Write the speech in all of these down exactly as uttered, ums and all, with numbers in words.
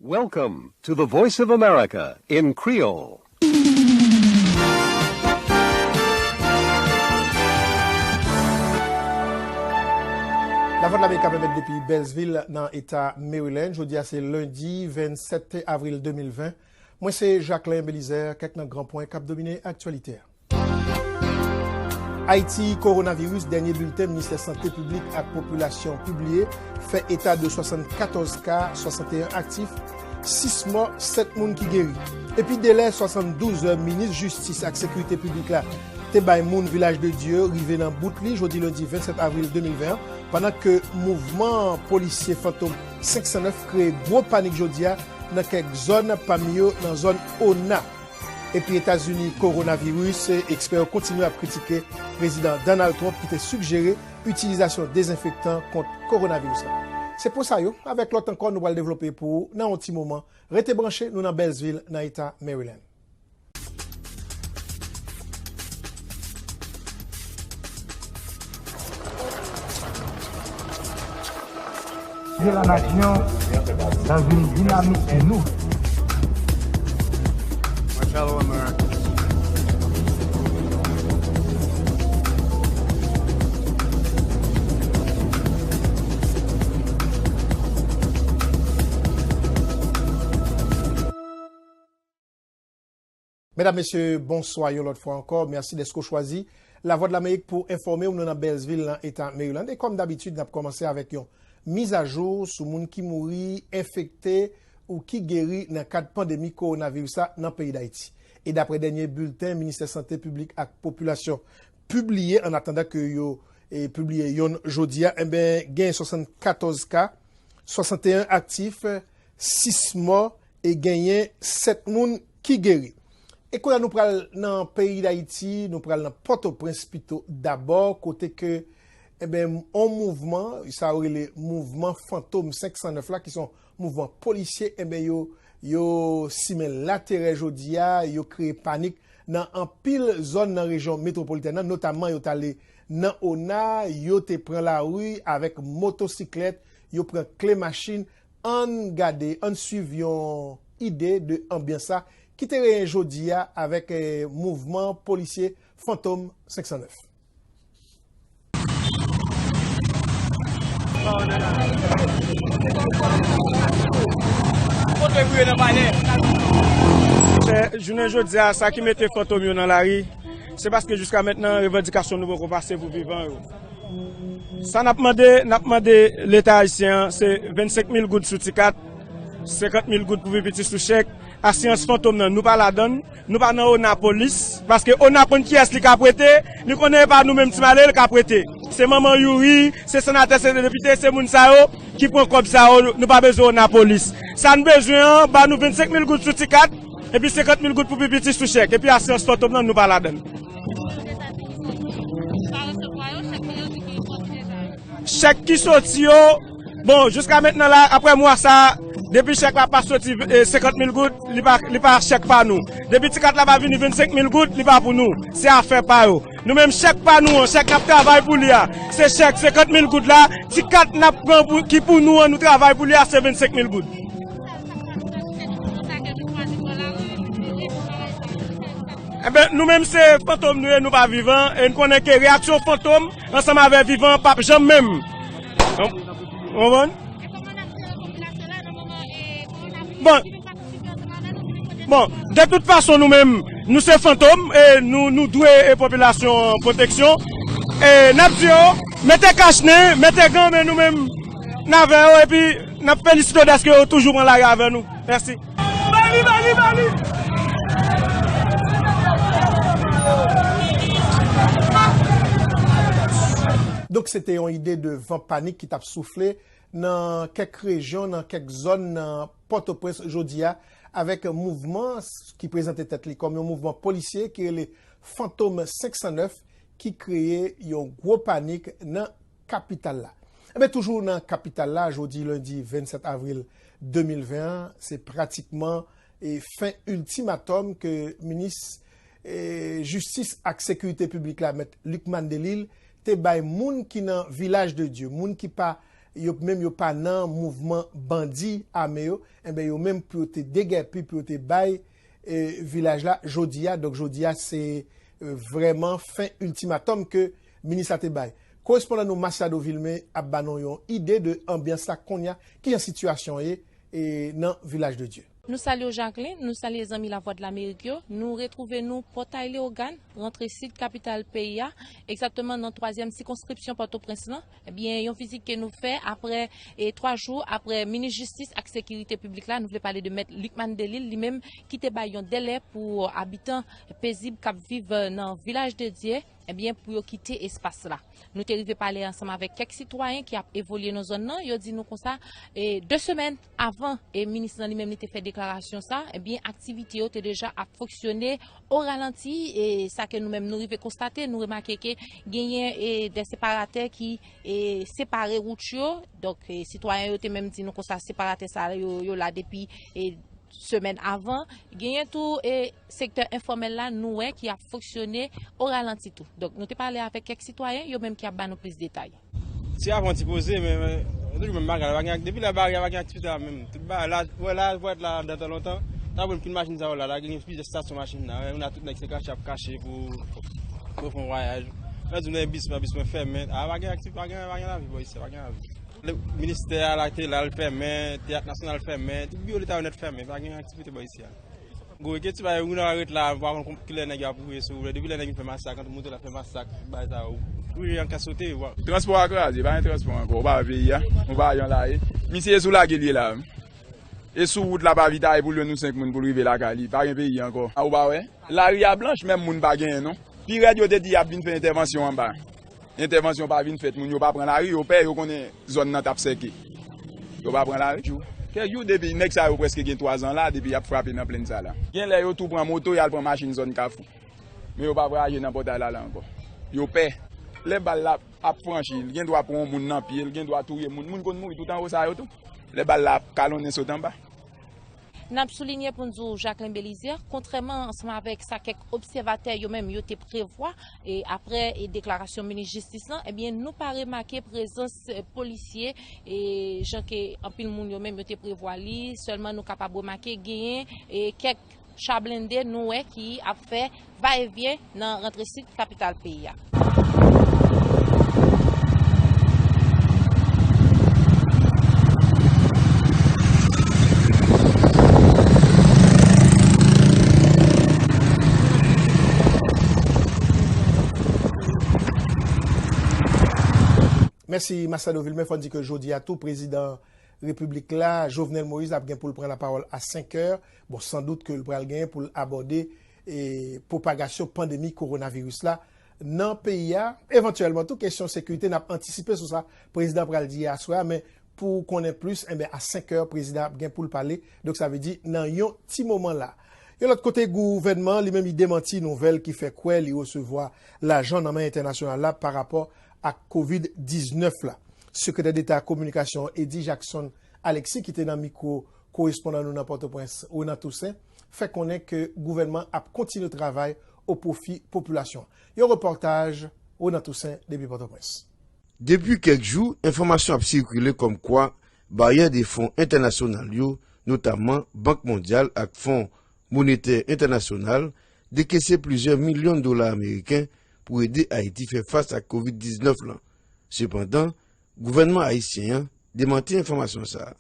Welcome to the Voice of America in Creole. Lavwadlamerik ap emet depi Beltsville nan eta Maryland. Jodi a se lendi vennsèt avril de mil ven. Mwen se Jacquelin Belizaire, kèk nan gran pwen k ap domine aktyalite a. Ayiti, kowonaviris, dènye bilten Ministè Sante Piblik ak Popilasyon pibliye fè eta de swasannkatòz ka, swasanteyen aktif, sis mò, sèt moun ki geri. Epi delè swasanndouz minis jistis ak sekirite piblik la te bay moun Vilaj de Dye rive nan bout li jodi lendi vennsèt avril de mil ven an, pandan ke mouvman polisye fantom senk san nèf kreye gwo panik jodi a nan kèk zòn, pami yo nan zòn Ona. Epi Etazini, kowonaviris, ekspè yo kontinye ap kritike Prezidan Donald Trump ki te sigjere itilizasyon dezenfektan kont kowonaviris la. Se pwen sa yo, avèk lòt ankò, nou pral devlope pou ou nan yon ti moman. Rete branche, nou nan Beltsville, nan eta Maryland. Vye la nasyon dans une dynamique de nous. My fellow Americans. Medam, mesye, bonswa yon lòt fwa ankò. Mèsi dèske w chwazi Lavwadlamerik pou enfòme w. Nou nan Beltsville, nan eta Maryland. E kòm dabitid, n ap kòmanse avèk yon mizajou sou moun ki mouri, enfekte ou ki geri nan kad pandemi kowonaviris la nan peyi Dayiti. E daprè dènye bilten Ministè Sante Piblik ak Popilasyon pibliye, an atandan ke yo, e, pibliye yonn jodi a, enben, gen swasannkatòz ka, swasanteyen aktif, sis mò e genyen sèt moun ki geri. E kounye a nou pral nan peyi Dayiti, nou pral nan Pòtoprens pito dabò, kote ke, enben, on mouvman, sa yo rele mouvman Fantom senk san nèf la, ki se yon mouvman polisye, enben, yo, yo simen laterè jodi a, yo kreye panik nan anpil zòn nan rejyon metwopolitèn nan, notamman yo t ale nan Ona, yo te pran lari avèk motosiklèt, yo pran kle machin. Ann gade, ann swiv yon ide de anbyans sa ki te genyen jodi a avèk, eh, mouvman polisye Fantom senk san nèf. Kote bri nan palè. Jounen jodi a, sa ki mete fantom yo nan lari, se paske jiska mentnan, revandikasyon nou poko pase pou vivan yo. Sa n ap mande, n ap mande Leta ayisyen an, se vennsenk mil goud sou ti kat, senkant mil goud pou pi piti sou chèk, asirans fantom nan, nou pa ladann, nou pa nan Ona polis, paske Ona konn kiyès li ka prete, li konnen e pa nou menm ti malere l ka prete. Se manman Youri, se senatè, se depite, se moun sa yo ki pran kòb sa yo, nou pa bezwen Ona polis. Sa n bezwen an, ba nou vennsenk mil goud sou ti kat, epi senkant mil goud pou pi piti sou chèk, epi asirans fantom nan, nou pa ladann. Chèk ki soti yo, bon, jiska mentnan la, apre mwa sa, depi chèk la pa soti, eh, senkant mil goud, li pa, li pa chèk pa nou. Depi ti kat la pa vini vennsenk mil goud, li pa pou nou. Se afè pa yo. Nou menm chèk pa nou an, chèk n ap travay pou li a, se chèk senkant mil goud la, ti kat n ap pran pou, ki pou nou an, nou travay pou li a, se vennsenk mil goud. Enben, nou menm se fantom nou ye, nou pa vivan, e n konnen ke reyaksyon fantom ansanm avè vivan p ap janm menm. Ou konprann? Bon, bon, de tout fason, nou menm, nou se fantom, e nou, nou dwe, e, popilasyon an pwoteksyon. E n ap di yo, mete kach nen, mete gan, men nou menm, n avè yo, epi n ap felisite yo dèske yo toujou pran lari avè nou. Mèsi. Bali, bali, bali! Donk, se te yon ide de van panik ki t ap soufle nan kèk rejyon, nan kèk zòn nan Pòtoprens jodi a, avèk mouvman s-, ki prezante tèt li kòm yon mouvman polisye ki rele Fantom senk san nèf, ki kreye yon gwo panik nan kapital la. Enben, toujou nan kapital la, jodi lendi vennsèt avril de mil ven an, se pratikman, e, fen iltimatòm ke minis, e, jistis ak sekirite piblik la, mèt Lucmane Delille, te bay moun ki nan Vilaj de Dye, moun ki pa yo menm yo pa nan mouvman bandi ame yo, enben yo menm pou yo te degèpi, pou yo te bay e, vilaj la jodi a. Donk jodi a se e, vrèman fen iltimatòm ke minis la te bay. Korespondan nou Masiado Vilmé ap ba nou yon ide de anbyans la kounye a, kijan sitiyasyon ye e, nan Vilaj de Dye. Nou salye w, Jacqueline, nou salye zanmi Lavwadlamerik yo. Nou retwouve nou Pòtay Leyogàn, rantre sid kapital peyi a, egzakteman nan twazyèm sikonskripsyon Pòtoprens lan. Ebyen, yon vizit ke nou fè apre e twa jou apre minis jistis ak sekirite piblik la, nou vle pale de mèt Lucmane Delille, li menm ki te bay yon dèlè pou abitan pezib k ap viv nan Vilaj de Dye, ebyen, pou yo kite espas la. Nou te rive pale ansanm avèk kèk sitwayen ki ap evolye nan zòn nan. Yo di nou konsa, e, de semèn avan, e, minis lan li menm li te fè deklarasyon sa, ebyen, aktivite yo te deja ap fonksyone o ralanti. E sa ke nou menm nou rive konstate, nou remake ke genyen, e, de separatè ki, e, separe wout yo. Donk, e, sitwayen yo te menm di nou konsa, separatè sa yo, yo la depi, e, semèn avan. Genyen tou, e, sektè enfòmèl la, nou wè ki ap fonksyone o ralanti tou. Donk, nou te pale avèk kèk sitwayen, yo menm ki ap ba nou plis detay. Ti avan ti poze, men, men, toujou menm bagay la, pa gen ak-, depi lè bagay la, pa gen aktivite la menm. Tout bagay la, wè la, wè la, dan tan lontan, ta pran anpil machin sa yo la, la, gen plizyè estasyon machin la, wè, nou la tout nèg se kache, ap kache pou, pou fè yon vwayaj. Mwen di, mwen bis, mwen bis, mwen fèmen, a, pa gen aktivite, pa gen, pa gen lavi, bò, isi, pa gen lavi. Le ministè a la te la, l fèmen, teyat nasyonal fèmen, tout biwo leta yo nèt fèmen, pa gen aktivite bò isi a. Gwo, enkyetid pa gen, nou ret la, nou pa konn kon-, kilè nèg yo ap rive sou, depi lè nèg yo fè masak, ant moto la fè masak, bay sa yo. Wi, an ka sote, wa. Transpò a kraze, pa gen transpò ankò, ou pa wè peyi a, ou pa wè jan l ye. Misye e sou lage l ye la. E sou wout la pa vit ale pou l jwenn yon senk moun pou l rive lakay li, pa gen peyi ankò. A ou pa wè? Lari a blanch, menm moun pa genyen non. Pi rèd yo te di y ap vin fè entèvansyon anba. Entèvansyon pa vin fèt, moun yo pa pran lari, yo pè, yo konnen zòn nan t ap sèke. Yo pa pran lari. Kèk jou depi nèg sa yo prèske gen twa zan la, depi y ap frape nan plenn sa la. Gen lè yo tou pran moto, y al pran machin zòn Kafou. Men yo pa vwayaje nan Pòtay la la ankò. Yo pè. Lè bal la ap franchi, l gen dwa pran yon moun nan pye, l gen dwa touye moun. Moun konn mouri tout anwo sa yo tou. Lè bal la ap kalonnen sot anba. N ap soulinye pou n di w, Jacqueline Belizaire, kontrèman ansanm avèk sa kèk obsèvatè yo menm yo te prevwa, e apre, e deklarasyon minis jistis lan, ebyen, nou pa remake prezans, e, polisye, e jan ke anpil moun yo menm yo te prevwa li, sèlman nou kapab remake genyen, e kèk cha blende, nou wè, ki ap fè va e vyen nan rantre sid kapital peyi a. Mèsi, Masiado Vilmé. Fò n di ke jodi a tou, prezidan repiblik la, Jovenel Moïse, ap gen pou l pran lapawòl a senk è. Bon, san dout ke l pral genyen pou l abòde e pwopagasyon pandemi kowonaviris la nan peyi a. Evantyèlman tou, kesyon sekirite, n ap antisipe sou sa prezidan pral di aswè a, men pou konnen plis, enben, a senk è, prezidan ap gen pou l pale. Donk, sa vle di, nan yon ti moman la. Yon lòt kote, gouvènman an, li menm, li demanti nouvèl ki fè kwè li resevwa lajan nan men entènasyonal la pa rapò ak kovid diznèf la. Sekretè Deta Kominikasyon Eddy Jackson Alexis, ki te nan mikwo korespondan nou nan Pòtoprens, Renan Toussaint, fè konnen ke gouvènman ap kontinye travay o pwofi popilasyon an. Yon repòtaj Renan Toussaint depi Pòtoprens. Depi kèk jou, enfòmasyon ap sikile kòmkwa bayè de fon entènasyonal yo, notamman Bank Mondyal ak Fon Monetè Entènasyonal, dekese plizyè milyon dola ameriken pou ede Ayiti fè fas ak kovid diznèf lan. Sepandan, gouvènman ayisyen an demanti enfòmasyon sa a.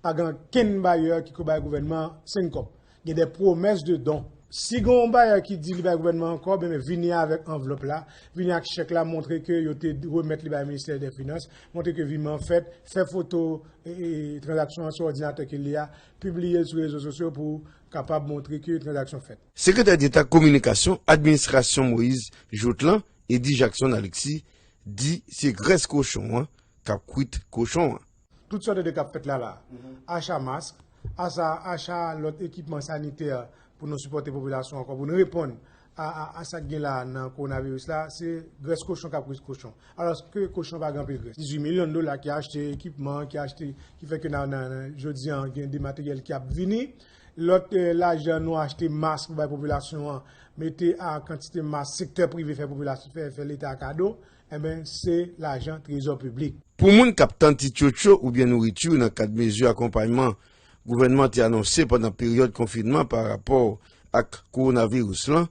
Pa gen okenn bayè ki ko bay gouvènman an senk kòb. Gen de pwomès de don. Si gen yon bayè ki di li bay gouvènman an kòb, enben, vini avèk anvlòp la, vini ak chèk la, montre ke yo te remèt li bay Ministè dè Finans, montre ke viman an fèt, fè foto, e, e, tranzaksyon an sou òdinatè ke li a, pibliye l sou rezo sosyo pou kapab montre ke tranzaksyon fèt. Sekretè Deta Kominikasyon Administrasyon Moïse Jouthe lan, Eddy Jackson Alexis, di se grès kochon an k ap kwit kochon an. Tout sòt de k ap fèt la la. Acha mask, acha, acha lòt ekipman sanitè pou nou sipòte popilasyon ankò, pou nou reponn a, a, a sa k gen la nan kowonaviris la, se grès kochon k ap kwit kochon. Alòske kochon pa gen anpil grès. Dizuit milyon dola ki achte ekipman, ki achte, ki fè ke nan, nan, nan, jodi an, gen de materyèl ki ap vini. Lòt, eh, lajan nou achte mask pou bay popilasyon an, mete a kantite mask sektè prive fè popilasyon, fè, fè Leta kado. Enben, se lajan trezò piblik. Pou moun k ap tann ti tchotcho oubyen nouriti nan kad mezi akonpayman gouvènman te anonse pandan peryòd konfinman pa rapò ak kowonaviris lan,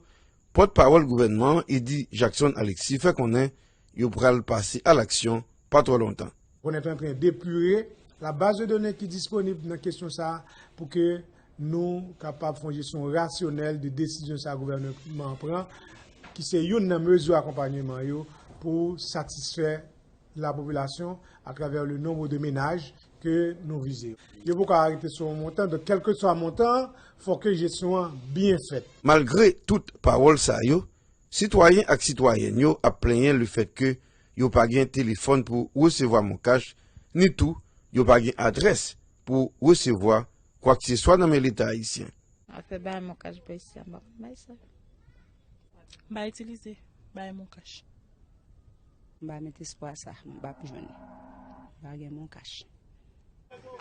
pòtpawòl gouvènman an, Eddy Jackson Alexis, fè konnen yo pral pase alaksyon pa twò lontan. On est en train d'épurer la base de données ki disponib nan kesyon sa a pou ke nou kapab fè yon jesyon rasyonèl de desizyon sa gouvènman an pran, ki se youn nan mezi akonpayman yo pou satisfè lapopilasyon atravè le nombre de ménages ke nou vize. Yo poko arete sou yon montan, donk kèlkeswa montan an, fò ke jesyon an byen fèt. Malgre tout pawòl sa yo, sitwayen ak sitwayèn yo ap plenyen lefètke yo pa gen telefòn pou resevwa MonCash, ni tou yo pa gen adrès pou resevwa kwakseswa nan men Leta ayisyen. Afè bay MonCash pa isi a, m pa konn bay sa. M pa itilize bay MonCash. M pa met espwa sa, m p ap jwenn. M pa gen MonCash.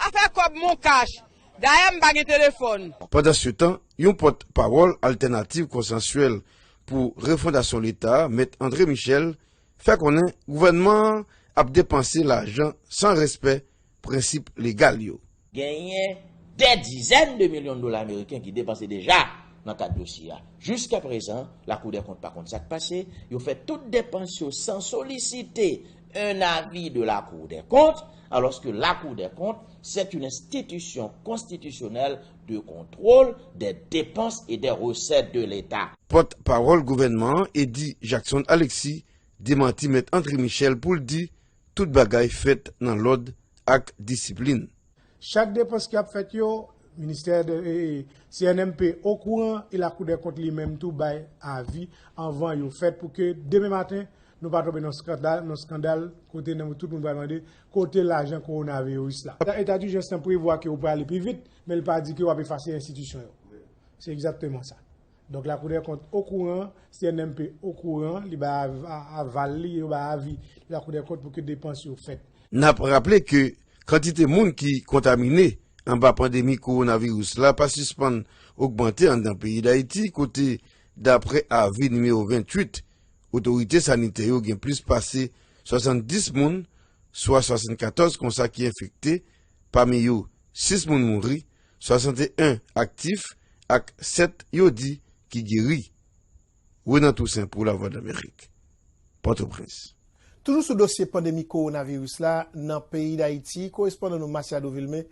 Afè kòb MonCash. Dayè m pa gen telefòn. Pandansetan, yon pòtpawòl Altènativ Konsansyèl pou Refondasyon Leta, Mèt André Michel, fè konnen gouvènman an ap depanse lajan san respè prensip legal yo. Genyen dè dizèn de milyon dola ameriken ki depanse deja nan kad dosye a. Jiskaprezan, Lakou dè kont pa konn sa k pase, yo fè tout depans yo san solisite un avis de la Cour des comptes, alors que la Cour des comptes, c'est une institution constitutionnelle de contrôle des dépenses et des recettes de l'État. Pòtpawòl gouvènman an, Eddy Jackson Alexis, demanti Mèt André Michel pou l di tout bagay fèt nan lòd ak disiplin. Chak depans ki ap fèt yo, ministè de, e, e, C N M P okouran e Lakou dè kont li menm tou bay avi anvan yo fèt pou ke demen maten nou pa tonbe nan skandal, nan skandal kote nan tout moun pral mande kote lajan kowonaviris la. Eta dijans lan prevwa ke ou prale pi vit, men l pa di ke w ap efase enstitisyon yo. Se egzakteman sa. Donk, Lakou dè kont okouran, C N M P okouran, li bay av-, a-, aval li, yo bay avi Lakou dè kont pou ke depans yo fèt. N ap raple ke kantite moun ki kontamine anba pandemi kowonaviris la pa sispann ogmante anndan peyi Dayiti, kote, daprè avi nimewo venntuit, otorite sanitè yo gen plis pase swasanndis moun, swa swasannkatòz konsa ki enfekte, pami yo sis moun mouri, swasanteyen aktif ak sèt yo di ki geri. Renan Toussaint pou Lavwadlamerik, Pòtoprens. Toujou sou dosye pandemi kowonaviris la nan peyi Dayiti, korespondan nou Masiado Vilmé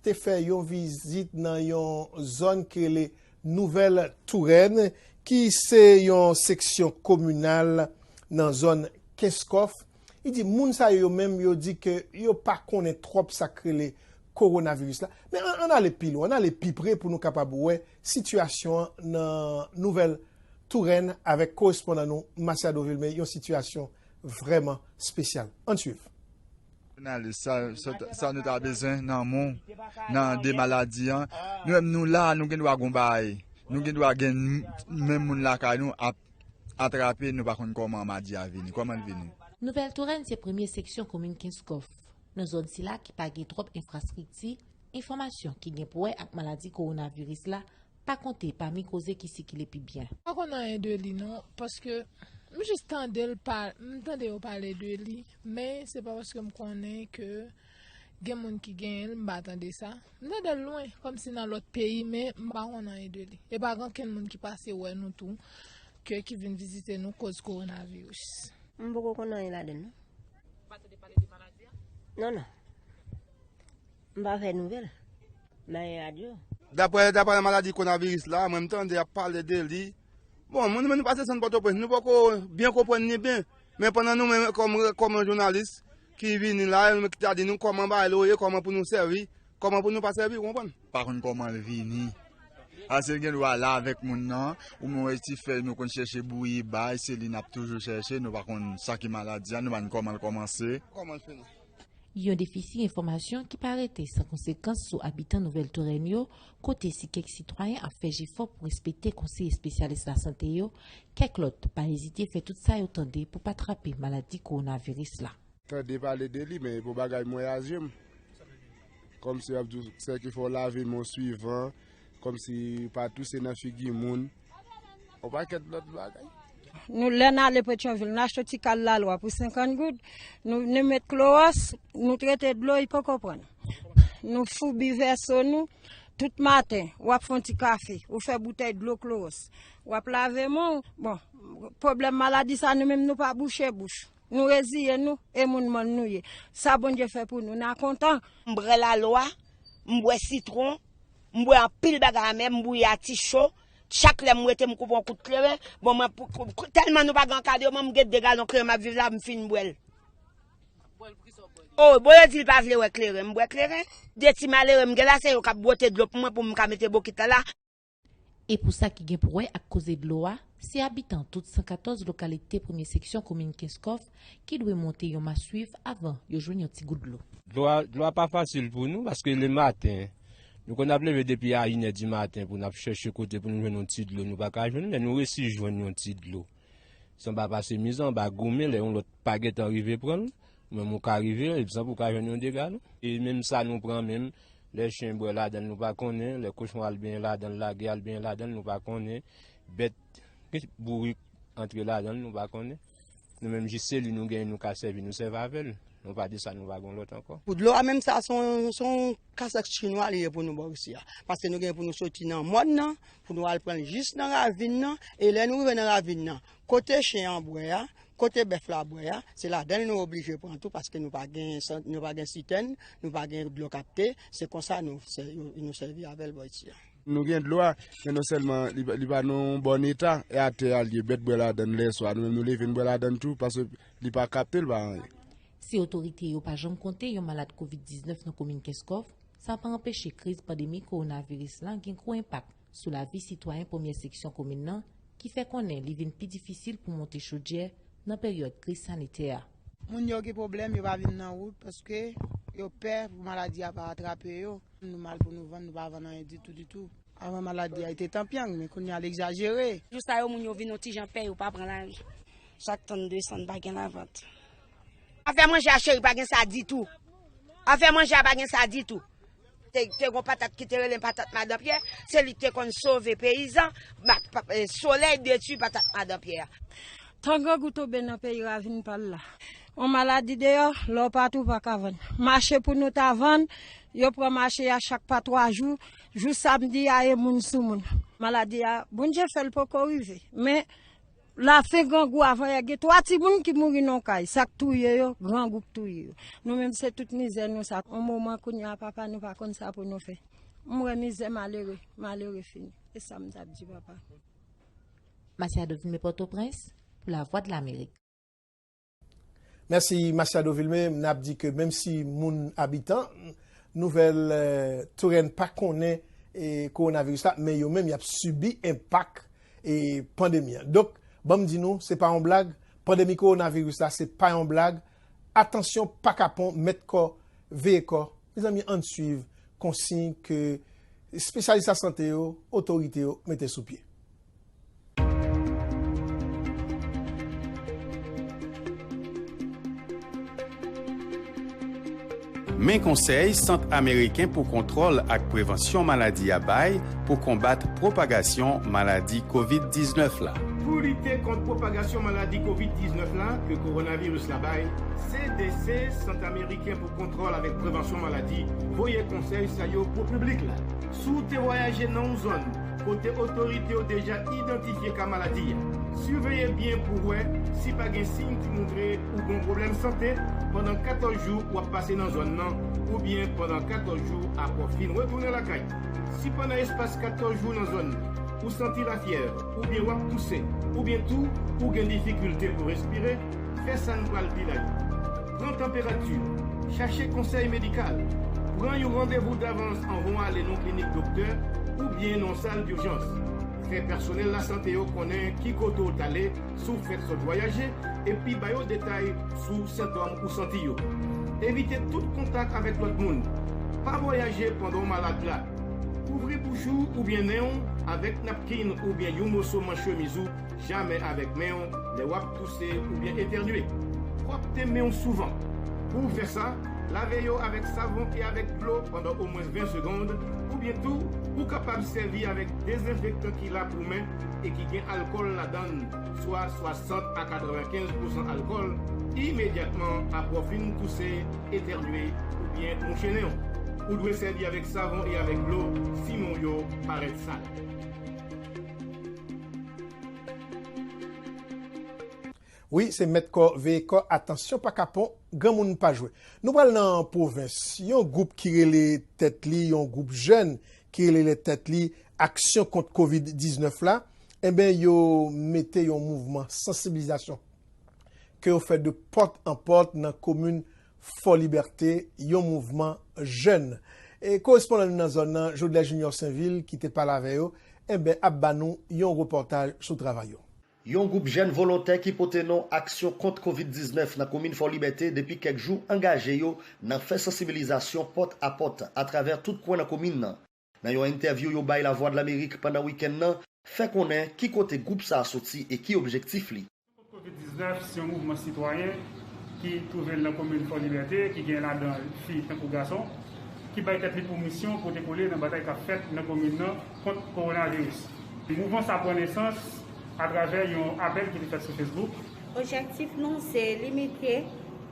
te fè yon vizit nan yon zòn ki rele Nouvèl Tourèn, ki se yon seksyon kominal nan zòn Kenskòf. Li di moun sa yo, yo menm, yo di ke yo pa konnen twòp sa k rele kowonaviris la. Men ann, ann ale pi lwen, ann ale pi pre pou nou kapab wè sitiyasyon an nan Nouvèl Tourèn avèk korespondan nou Masiado Vilmé, yon sitiyasyon vrèman espesyal. Ann swiv. Jounalis, sa, sa, sa nou ta bezwen nan men w, nan de maladi an? Nou menm nou la, nou gen dwa gon bagay. Nou gen dwa gen menm moun lakay nou ap atrape, nou pa konn kòman maladi a vini. Kòman l vini? Nouvèl Tourèn se premye seksyon komin Kenskòf. Nan zòn sila ki pa gen twòp enfrastrikti, enfòmasyon ki gen pou wè ak maladi kowonaviris la pa konte pami koze ki sikile pi byen. M pa konn anyen de li non, paske m jis tande l pa, m tande yo pale de li, men se pa paske m konnen ke gen moun ki genyen l, m pa tande sa. M tande l lwen, kòmsi nan lòt peyi, men m pa konn anyen de li. E pa gen okenn moun ki pase wè nou tou, ke ki vin vizite nou koz kowonaviris. M poko konn anyen ladan l non. Ou pa tande pale de maladi a? Non, non. M pa fè nouvèl. M pa gen radyo. Daprè, daprè maladi kowonaviris la, mwen m tande y ap pale de li. Bon, moun, nou menm nou pase sant Pòtoprens, nou poko byen konprann li byen. Men pandan nou menm kòm, kòm jounalis ki vini la, nou ki ta di nou kòman bagay yo ye, kòman pou nou sèvi, kòman pou nou pa sèvi, ou konprann? Pa konn kòman l vini. Paske l gen dwa la avèk moun nan, ou menm wè ti fèy nou konn chèche bouyi bay, se li n ap toujou chèche, nou pa konn sa ki maladi a, nou pa konn kòman l kòmanse. Kòman l fini? Yon defisi enfòmasyon ki pa rete san konsekans sou abitan Nouvèl Tourèn yo, kote si kèk sitwayen ap fè jefò pou respekte konsèy espesyalis lasante yo, kèk lòt pa ezite fè tout sa yo tande pou pa trape maladi kowonaviris la. Tande pale de li, men e pou bagay m wè a je m. Kòmsi y ap di w, sèke fò w lave men w swivan, kòmsi pa touse nan figi moun. Yon pakèt lòt bagay. Nou, lè n ale Petyonvil, n achte ti kal lalwa pou senkant goud, nou, nou met klowòs, nou trete dlo, li poko pran. Nou foubi vèso nou, tout maten, w ap fè yon ti kafe, ou fè boutèy dlo klowòs, w ap lave men w. Bon, pwoblèm maladi sa, nou menm nou pa bouche bouch. Nou reziye nou, e moun mòn nou ye. Sa Bondye fè pou nou, n a kontan. M bwè lalwa, m bwè sitwon, m bwè anpil bagay amè, m bouyi ati cho. Chak lè m rete, m koupe yon kout kleren. Bon, mwen, pou, pou, tèlman nou pa gen kado, mwen, m gen de galon kleren, m ap viv la, m fin bwè l. O, bon, yo di l pa vle wè kleren, m bwè kleren. De ti malere m gen la, se yo k ap bwote dlo pou mwen, pou m ka mete bokit la la. E pou sa ki gen pou wè ak koze dlo a, se abitan tout san katòz lokalite premye seksyon komin Kenskòf ki dwe monte yon maswiv avan yo jwenn yon ti gout dlo. Dlo a, dlo a pa fasil pou nou, paske lematen, nou konn ap leve depi a inè di maten pou n ap chèche kote pou nou jwenn yon ti dlo, nou pa ka jwenn, men nou resi jwenn yon ti dlo. Sanba pase mizè, anba goumen, lè yon lòt pa gentan rive pran l, ou menm ou ka rive, epi sanba ou ka jwenn yon dega, non. E menm sa nou pran menm, lè chen bwè ladan l, nou pa konnen, lè kochon al benyen ladan l, lage al benyen ladan l, nou pa konnen, bèt bourik antre ladan l, nou pa konnen. Nou menm jis se li nou genyen, nou ka sèvi, nou sèvi avè l. Nou pa di sa, nou pa gen lòt ankò. Pou dlo a menm sa, se yon, se yon kasèk chinwa li ye pou nou bò isi a. Paske nou gen pou nou soti nan mòn nan, pou nou al pran l jis nan ravin nan, e lè nou rive nan ravin nan, kote chen an bwè a, kote bèf la bwè a, se ladan l nou oblije pran tou, paske nou pa gen san-, nou pa gen sitèn, nou pa gen dlo kapte, se konsa nou sè-, nou sèvi avè l bò isi a. Nou gen dlo a, men non sèlman li, li pa nan yon bòn eta, e atè a l ye, bèt bwè ladan l lèswa, nou menm nou leve n bwè ladan l tou, paske li pa kapte, li pa anyen. Si otorite yo pa janm konte yon malad kovid diznèf nan komin Kenskòf, sa pa anpeche kriz pandemi kowonaviris la gen gwo enpak sou lavi sitwayen premyè seksyon komin nan, ki fè konnen li vin pi difisil pou monte chodyè nan peryòd kriz sanitè a. Moun yo gen pwoblèm, yo pa vin nan wout paske yo pè pou maladi a pa atrape yo. Nou mal pou nou vann, nou pa vann anyen ditou, ditou. Avan maladi a, li te tanpyang, men kounye a, l egzajere. Jou sa yo, moun yo vin yon ti jan pè, yo pa pran lari. Chak tann de san, pa gen lavant. Afè manje a, cheri, pa gen sa ditou. Afè manje a, pa gen sa ditou. Te, te gon patat ki te rele patat Madan Pyè, se li ki te konn sove peyizan, ma-, pa-, eh, solèy detwi patat Madan Pyè a. Tan grangou tonbe nan peyi ravin pa l la. On maladi deyò, lè w pa tou pa ka vann. Mache pou nou ta vann, yo pran mache a chak pa twa jou, jou samdi a e moun sou moun. Maladi a, Bondye fè l poko rive, men lafen grangou avan yè, gen twa timoun ki mouri nan kay, sa k touye yo, grangou k touye yo. Nou menm se tout mizè nou sa. On moman kounye a papa nou pa konn sa pou nou fè. M wè mizè malere, malere fini. E sa m t ap di papa. Masiado Vilmé, Pòtoprens, pou Lavwadlamerik. Mèsi Masiado Vilmé, n ap di ke menm si moun abitan Nouvèl, eh, Torèn pa konnen, eh, kowonaviris la, men yo menm y ap sibi enpak, eh, pandemi an. Donk, ban m di nou, se pa yon blag, pandemi kowonaviris la, se pa yon blag, atansyon pa kapon, mèt kò, veye kò. Mezanmi, ann swiv konsiy ke espesyalis lasante yo, otorite yo mete sou pye. Men konsèy Sant Ameriken pou Kontwòl ak Prevansyon Maladi a bay pou konbat pwopagasyon maladi kovid diznèf la. Pou lite kont pwopagasyon maladi kovid diznèf la ke kowonaviris la bay, C D C, Sant Ameriken pou Kontwòl avèk Prevansyon Maladi, voye konsèy sa yo pou piblik la. Si w te vwayaje nan yon zòn kote otorite yo deja idantifye ka maladi a, siveye byen pou w wè si pa gen siy ki montre ou gen yon pwoblèm sante pandan katòz jou w ap pase nan zòn nan, oubyen pandan katòz jou apre w fin retounen lakay. Si pandan espas katòz jou nan zòn nan, ou santi lafyèv, oubyen w ap touse, oubyen tou ou gen difikilte pou respire, fè sa n pral di la yo. Pran tanperati, chache konsèy medikal, pran yon randevou davans anvan w ale nan yon klinik doktè oubyen nan yon sal dijans. Fè pèsonèl lasante yo konnen ki kote w t ale si w fèk sot vwayaje, epi ba yo detay sou sentòm ou santi yo. Evite tout kontak avèk lòt moun. Pa vwayaje pandan w malad la. Kouvri bouch ou oubyen nen w avèk napkin oubyen yon moso manch chemiz ou, jamè avèk men w lè w ap touse oubyen etènye. Pwòpte men w souvan. Pou w fè sa, lave yo avèk savon e avèk dlo pandan omwen ven segonn, oubyen tou, Ou kapab sèvi avèk dezenfektan ki la pou men e ki gen alkòl ladan l, swa swasant a katrevenkenz pousan alkòl, imedyatman apre w fin touse, etènye, oubyen mouche nen w. Ou dwe sèvi avèk savon e avèk dlo si men w yo parèt sal. Wi, se mèt kò, veye kò, atansyon pa kapon, granmoun pa jwe. Nou pral nan pwovens. Yon gwoup ki rele tèt li, yon gwoup jèn ki rele tèt li Aksyon Kont Kovid diznèf la, enben, yo mete yon mouvman sansibilizasyon ke yo fè de pòt an pòt nan komin Fò Libète, yon mouvman jèn. E korespondan nou nan zòn nan, Jodlè Junior Sainvil, ki te pale avè yo, enben, ap ba nou yon repòtaj sou travay yo. Yon gwoup jèn volontè ki pote non Aksyon Kont Kovid diznèf nan komin Fò Libète depi kèk jou angaje yo nan fè sansibilizasyon pòt a pòt atravè tout kwen nan komin nan. Nan yon entèvyou yo bay Lavwadlamerik pandan wikenn nan, fè konnen ki kote gwoup sa a soti e ki objektif li. Kovid diznèf se yon mouvman sitwayen ki twouve l nan komin Fò Libète, ki gen ladan l fi tankou gason, ki bay tèt li pou misyon pote kole nan batay k ap fèt nan komin nan kont kowonaviris. Mouvman sa pran nesans atravè yon apèl ki te fèt sou Facebook. Objektif nou se limite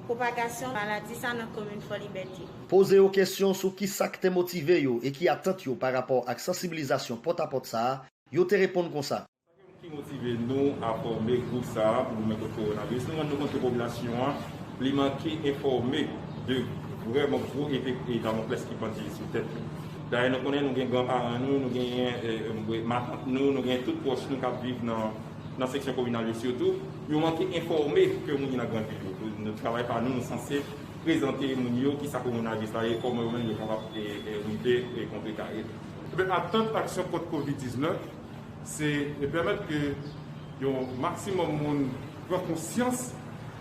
pwopagasyon maladi sa nan komin Fò Libète. Poze yo kesyon sou ki sa k te motive yo e ki atant yo pa rapò ak sansibilizasyon pòt a pòt sa a, yo te reponn konsa. Ki motive nou a fòme gwoup sa a pou goumen kont kowonaviris? Nou rann nou kont ke popilasyon an, li manke enfòme de vrèman gwo epe e Damoklès ki pandye sou tèt li. Dayè, nou konnen nou gen granparan nou, nou genyen, eh, eh, matant nou, nou genyen tout pwòch nou k ap viv nan, nan seksyon kominal yo sitou. Yo manke enfòme ke moun ki nan gran vil yo. Nou, travay pa nou, nou sanse prezante moun yo ki sa kowonaviris la ye, kòman yo menm yo kapab, eh, eh, rive, eh, kontrekare l. Ebyen, atant Aksyon Kont Kovid diznèf, se pèmèt ke yon maksimòm moun pran konsyans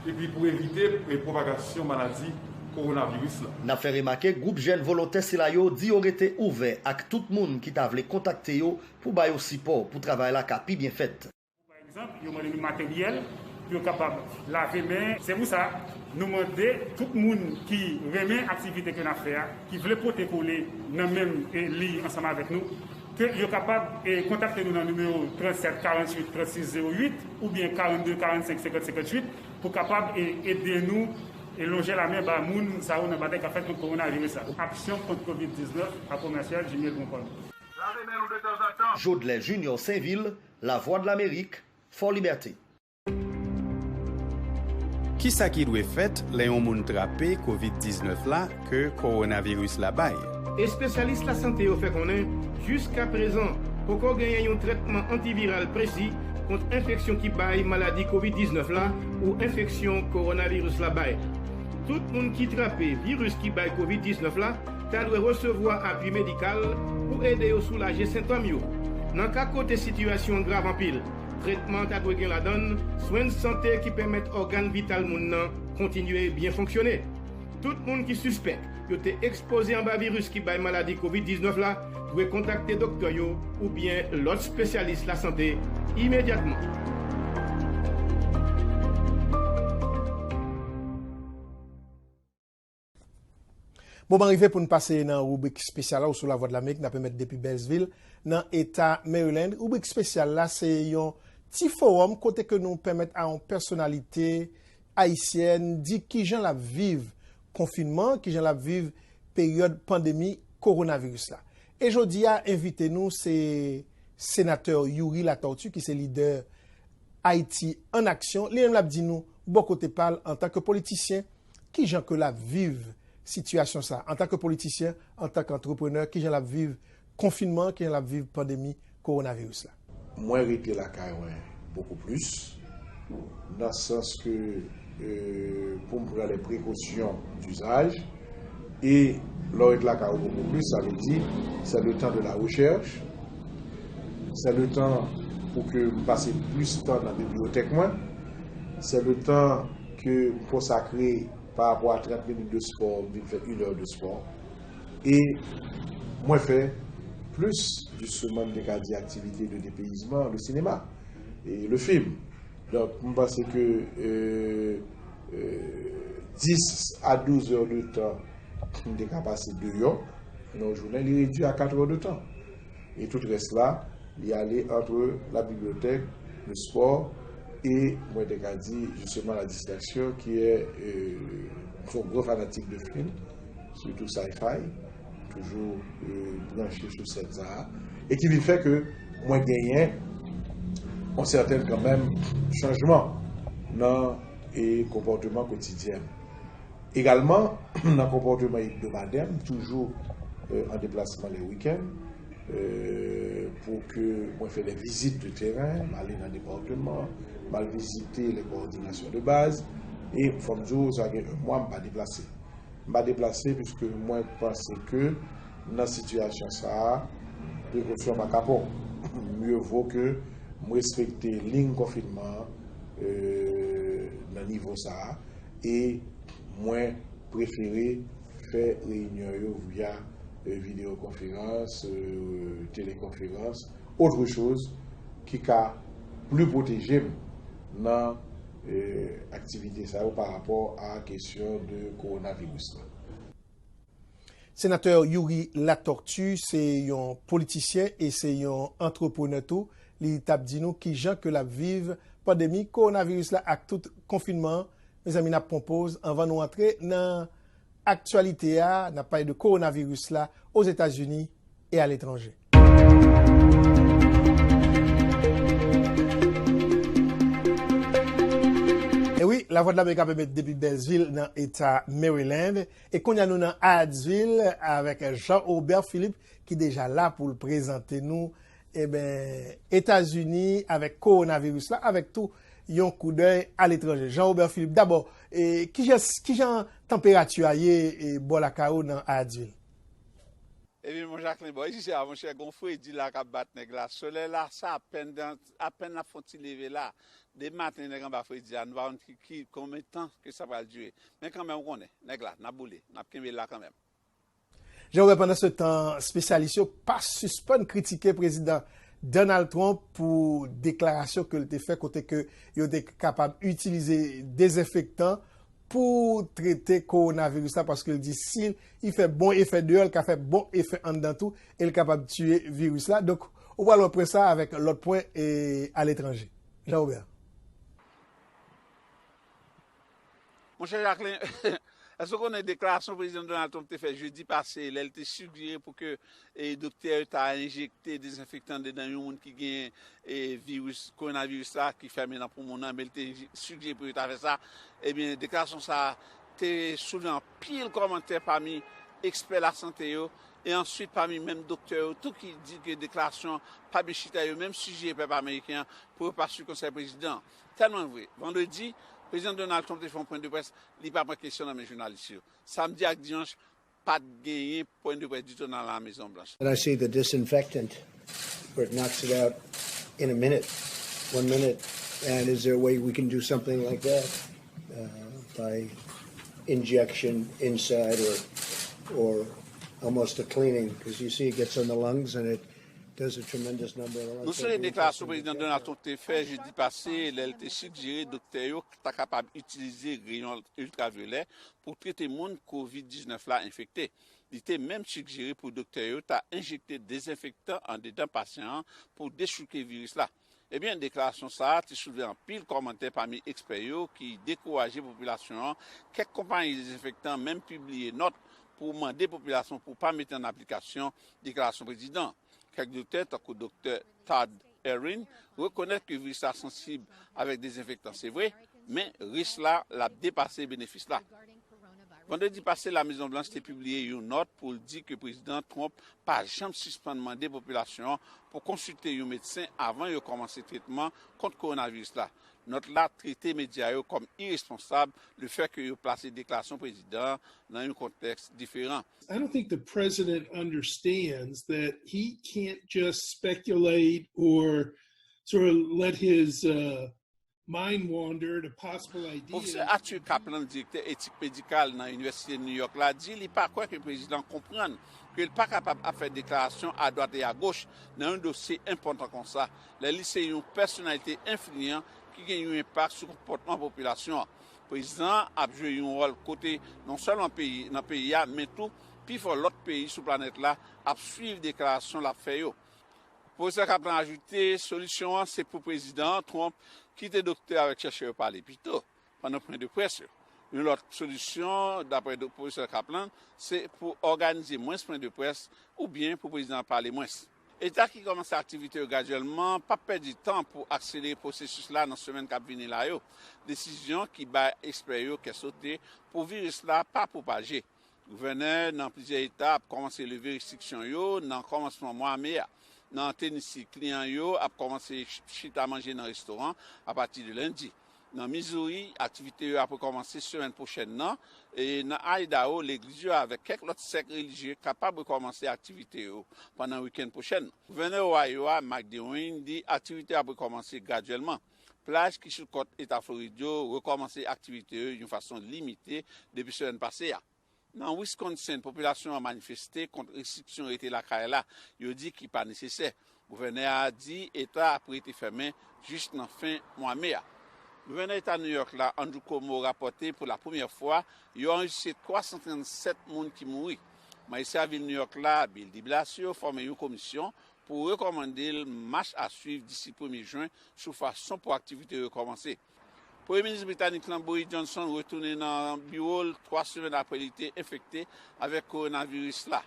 epi pou evite, e, pwopagasyon maladi kowonaviris la. N ap fè remake, gwoup jèn volontè sila yo di yo rete ouvè ak tout moun ki ta vle kontakte yo pou ba yo sipò pou travay la ka pi byen fèt. Pa egzanp, yo mande nou materyèl pou yo kapab lave men. Se pou sa, nou mande tout moun ki renmen aktivite ke n ap fè a, ki vle pote kole nan menm, e, liy ansanm avèk nou, ke yo kapab, e, kontakte nou nan nimewo trannsèt karantuit trannsis zewo uit oubyen karannde karannsenk senkant senkanntuit pou kapab, e, ede nou, e, lonje lamen ba moun sa yo nan batay k ap fèt kont kowonaviris la. Aksyon Kont Kovid diznèf, pa komèsyal, Jimmy Elgon Paul. Jodlè Junior Sainvil, Lavwadlamerik, Fò Libète. Kisa ki dwe fèt lè yon moun trape kovid diznèf la ke kowonaviris la bay? Espesyalis lasante yo fè konnen, jiskaprezan, poko genyen yon trètman antiviral presi kont enfeksyon ki bay maladi kovid diznèf la ou enfeksyon kowonaviris la bay. Tout moun ki trape viris ki bay kovid diznèf la ta dwe resevwa apui medikal pou ede yo soulaje sentòm yo. Nan ka kote sitiyasyon an grav anpil, tretman ta dwe gen ladan l swen sante ki pèmèt ògàn vital moun nan kontinye byen fonksyone. Tout moun ki sispèk yo te ekspoze anba viris ki bay maladi kovid diznèf la dwe kontakte doktè yo oubyen lòt espesyalis lasante imedyatman. Moman rive pou n pase nan ribrik espesyal la ou sou Lavwadlamerik, n ap emèt depi Beltsville, nan eta Maryland. Ribrik espesyal la, se yon ti fowòm kote ke nou pèmèt a yon pèsonalite ayisyèn di kijan l ap viv konfinman, kijan l ap viv peryòd pandemi kowonaviris la. E jodi a, envite nou se senatè Youri Latortue, ki se lidè Ayiti an Aksyon. Li menm l ap di nou, bò kote pa l, antanke politisyen, kijan ke l ap viv sitiyasyon sa a? Antanke politisyen, antanke antreprenè, kijan l ap viv konfinman, kijan l ap viv pandemi kowonaviris la? Mwen rete lakay mwen bokou plis, nan sans ke, euh, pou m pran les précautions d'usage, e lè w ret lakay ou bokou plis, sa vle di, c'est le temps de la recherche, c'est le temps pou ke m pase plis tan nan bibliyotèk mwen, c'est le temps ke m konsakre pa rapò a trant minit de spò, m vin fè une heure de sport. E mwen fè plis, jisteman, m te ka di aktivite de depeyizman, le sinema e le fim. Donk, m panse ke, euh, euh, dis a douz è de tan m te ka pase deyò nan yon jounen, li redui a kat è de tan. E tout rès la, li ale entre la bibliothèque, le sport, et mwen te ka di justement la distraction, qui est, euh, son gran fanatik de film, surtout sci-fi, toujou, euh, branche sou sèn sa a, e ki vin fè ke mwen genyen yon sèten kanmenm chanjman nan, e, konpòteman kotidyen m. Egalman, nan konpòteman ebdomadè m, toujou, euh, an deplasman lè wikenn, euh, pou ke mwen fè de vizit de teren, m ale nan depatman, m al vizite les coordinations de base, e fò m di w, sa gen yon mwa m pa deplase. M pa deplase piske mwen panse ke nan sitiyasyon sa a, prekosyon pa ka pran. Mieux vaut ke m respekte liy konfinman an, euh, nan nivo sa a, e mwen prefere fè reyinyon yo via, euh, videyo konferans, euh, telekonferans, autre chose ki ka pli pwoteje m nan, euh, aktivite sa yo pa rapò a kesyon de kowonaviris la. Senatè Youri Latortue se yon politisyen e se yon antreprenè tou. Li t ap di nou kijan ke l ap viv pandemi kowonaviris la ak tout konfinman an. Mezanmi, n ap pran poz anvan nou antre nan aktyalite a. N ap pale de kowonaviris la Ozetazini e aletranje. E wi, Lavwadlamerik ap emet depi Bèlzil nan eta Maryland. E kounye a nou nan Hyattsville avèk Jean Aubert Philippe ki deja la pou l prezante nou, eben, Etazini avèk kowonaviris la, avèk tou yon koudèy aletranje. Jean Aubert Philippe, dabò, e, kijan, kijan tanperati a ye, e, bò lakay ou nan Hyattsville? Ebyen, mon Jacquelin, bò, isi se a, monchè, gon fredi la k ap bat nèg la. Solèy la, sa apèn, apèn l ap fè yon ti leve la. Depi maten, nèg anba fredi a, nou pa konn ki, ki, konbyen tan ke sa pral dire. Men kanmenm, ou konnen, nèg la, n ap boule, n ap kenbe la kanmenm. Jan w wè, pandan se tan, espesyalis yo pa sispann kritike Prezidan Donald Trump pou deklarasyon ke l te fè, kote ke yo te kapab itilize dezenfektan pou trete kowonaviris la, paske l di si li fè bon efè deyò, l ka fè bon efè anndan tou, e l kapab tiye viris la. Donk, ou pral wè pwen sa avèk lòt pwen e aletranje. Jean Robert. Monchè Jacquelin, èske w konnen deklarasyon Prezidan Donald Trump te fè jedi pase, lè l te sigjere pou ke, e, doktè yo ta enjekte dezenfektan dedan yon moun ki gen, e, viris, kowonaviris la, ki fèmen nan poumon nan, men l te sigjere pou yo ta fè sa? Ebyen, deklarasyon sa a te soulve anpil kòmantè pami ekspè lasante yo, e answit pami menm doktè yo tou ki di ke deklarasyon an pa byen chita, yo menm sijere pèp ameriken an pou yo pa swiv konsèy prezidan an. Tèlman vre, vandredi, Prezidan Donald Trump te fè yon pwen de près, li pa pran kesyon nan men jounalis yo. Samdi ak dimanch, pa t genyen pwen de près ditou nan La Mezon Blanch. And I see the disinfectant where it knocks it out in a minute, one minute. And is there a way we can do something like that, uh, by injection inside or, or almost a cleaning? Because you see it gets on the lungs and it does a tremendous number of... Nou sonje deklarasyon Prezidan Donald Trump te fè jedi pase, lè l te sigjere doktè yo ta kapab itilize reyon iltravyolè pou trete moun kovid diznèf la enfekte. Li te menm sigjere pou doktè yo ta enjekte dezenfektan andedan pasyan an pou dechouke viris la. Ebyen, deklarasyon sa a te soulve anpil kòmantè pami ekspè yo ki dekouraje popilasyon an. Kèk konpayi dezenfektan menm pibliye nòt pou mande popilasyon pou pa mete an aplikasyon deklarasyon prezidan an. Kèk doktè, tankou Doktè Todd Herring, rekonèt ke viris la sansib avèk dezenfektan, se vre, men risk la, l ap depase benefis la. Vandredi pase, La Mezon Blanch te pibliye yon nòt pou l di ke Prezidan Trump pa janm sispann mande popilasyon an pou konsilte yon medsen avan yo kòmanse tretman kont kowonaviris la. Nòt la trete medya yo kòm iresponsab lefètke yo plase deklarasyon prezidan an nan yon kontèks diferan. I don't think the president understands that he can't just speculate or sort of let his, uh, mind wander to possible ideas. Pwofesè Arthur Caplan, direktè etik medikal nan Inivèsite New York la, di li pa kwè ke prezidan konprann ke l pa kapab ap fè deklarasyon adwat e agoch nan yon dosye enpòtan konsa, lè li se yon pèsonalite enfliyan ki gen yon enpak sou konpòtman popilasyon an. Prezidan an ap jwe yon wòl kote non sèlman peyi, nan peyi a, men tou pifò lòt peyi sou planèt la ap swiv deklarasyon l ap fè yo. Pwofesè Kaplan ajoute, solisyon an se pou Prezidan Trump kite doktè avèk chèchè yo pale pito pandan pwen de près yo. Yon lòt solisyon, dapre do-, Pwofesè Kaplan, se pou òganize mwens pwen de près oubyen pou prezidan an pale mwens. Eta ki kòmanse aktivite yo gradyèlman p ap pèdi tan pou akselere pwosesis la nan semèn k ap vini la yo, desizyon ki bay ekspè yo kè sote pou viris la pa pwopaje. Gouvènè nan plizyè eta ap kòmanse leve restriksyon yo nan kòmansman mwa me a. Nan Tennessee, kliyan yo ap kòmanse ch-, chita manje nan restoran apati de lendi. Nan Missouri, aktivite yo ap rekòmanse semèn pwochèn nan, e nan Idaho, legliz yo avèk kèk lòt sèk relijye kapab rekòmanse aktivite yo pandan wikenn pwochèn nan. Gouvènè Ohio a, Mike DeWine, di aktivite yo ap rekòmanse gradyèlman. Plaj ki sou kòt eta Florid yo rekòmanse aktivite yo yon fason limite depi semèn pase a. Nan Wisconsin, popilasyon an manifeste kont restriksyon rete lakay la, yo di ki pa nesesè. Gouvènè a di eta ap rete fèmen jis nan fen mwa me a. Gouvènè eta New York la, Andrew Cuomo, rapòte pou la premyè fwa yo anrejistre twa san trannsèt moun ki mouri. Majistra vil New York la, Bill de Blasio, fòme yon komisyon pou rekòmande l mach a swiv disi premye jen sou fason pou aktivite yo rekòmanse. Premye minis britanik lan, Boris Johnson, retounen nan biwo l twa semèn apre li te enfekte avèk kowonaviris la.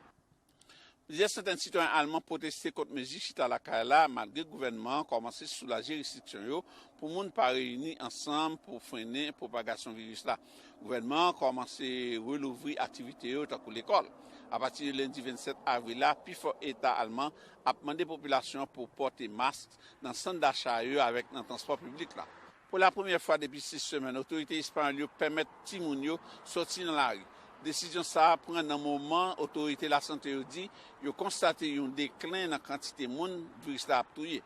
Plizyè santèn sitwayen alman pwoteste kont mezi chita lakay la, malgre gouvènman an kòmanse soulaje restriksyon yo pou moun pa reyini ansanm pou frennen pwopagasyon viris la. Gouvènman an kòmanse relouvri aktivite yo, tankou lekòl. Apati de lendi vennsèt avril la, pifò eta alman ap mande popilasyon an pou pòte mask nan sant dacha yo avèk nan transpò piblik la. Pou la premyè fwa depi sis semèn, otorite espayòl yo pèmèt timoun yo sòti nan lari. Desizyon sa a pran nan moman otorite lasante yo di yo konstate yon deklen nan kantite moun viris la ap touye.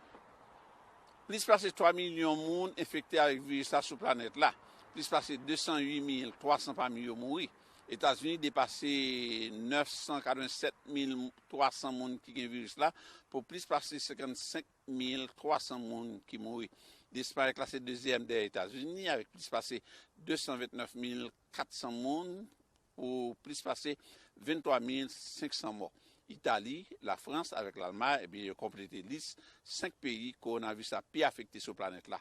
Plis pase twa milyon moun enfekte avèk viris la sou planèt la. Plis pase de san uit mil twa san pami yo mouri. Etazini depase nèf san katrevennsèt mil twa san moun ki gen viris la pou plis pase senkannsenk mil twa san moun ki mouri. Lespay klase dezyèm dèyè Etazini avèk plis pase de san vennèf mil kat san moun pou plis pase venntwa mil senk san mò. Itali, Lafrans avèk Lalmay, ebyen, yo konplete lis senk peyi kowonaviris la pi afekte sou planèt la.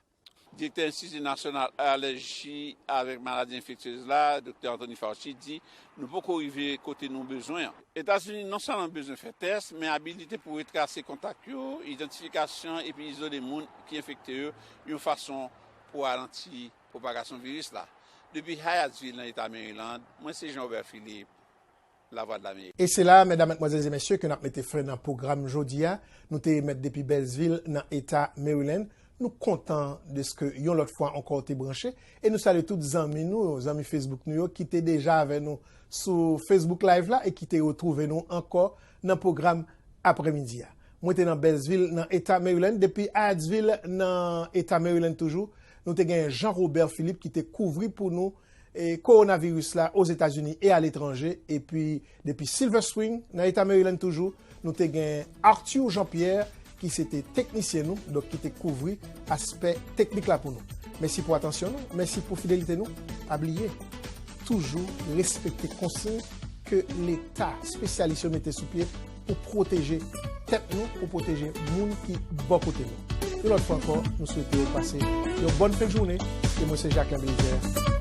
Direktè Enstiti Nasyonal Alèji avèk Maladi Enfeksyez la, Doktè Anthony Fauci, di nou poko rive kote nou bezwen an. Etazini non sèlman bezwen fè tès, men abilite pou retrase kontak yo, idantifikasyon epi izole moun ki enfekte yo yon fason pou ralanti pwopagasyon viris la. Depi Hyattsville nan eta Maryland, mwen se Jean Robert Philippe, Lavwadlamerik. E se la, medam, madmwazèl e mesye, ke n ap mete fen nan pwogram jodi a. Nou te remèt depi Beltsville, nan eta Maryland. Nou kontan dèske yon lòt fwa ankò w te branche. E nou salye tout zanmi nou yo, zanmi Facebook nou yo, ki te deja avè nou sou Facebook Live la e ki te retwouve nou ankò nan pwogram aprèmidi a. Mwen te nan Beltsville, nan eta Maryland. Depi Hyattsville, nan eta Maryland toujou, nou te gen Jean Robert Philippe ki te kouvri pou nou e kowonaviris la Ozetazini e aletranje. Epi, depi Silver Spring, nan eta Maryland toujou, nou te gen Arthur Jean-Pierre, ki se te teknisyen nou, donk ki te kouvri aspè teknik la pou nou. Mèsi pou atansyon nou, mèsi pou fidelite nou. Pa bliye, toujou respekte konsiy ke Leta, espesyalis yo mete sou pye pou pwoteje tèt nou, pou pwoteje moun ki bò kote nou. Yon lòt fwa ankò, nou swete w pase yon bòn fen jounen, e mwen se Jacquelin Belizaire.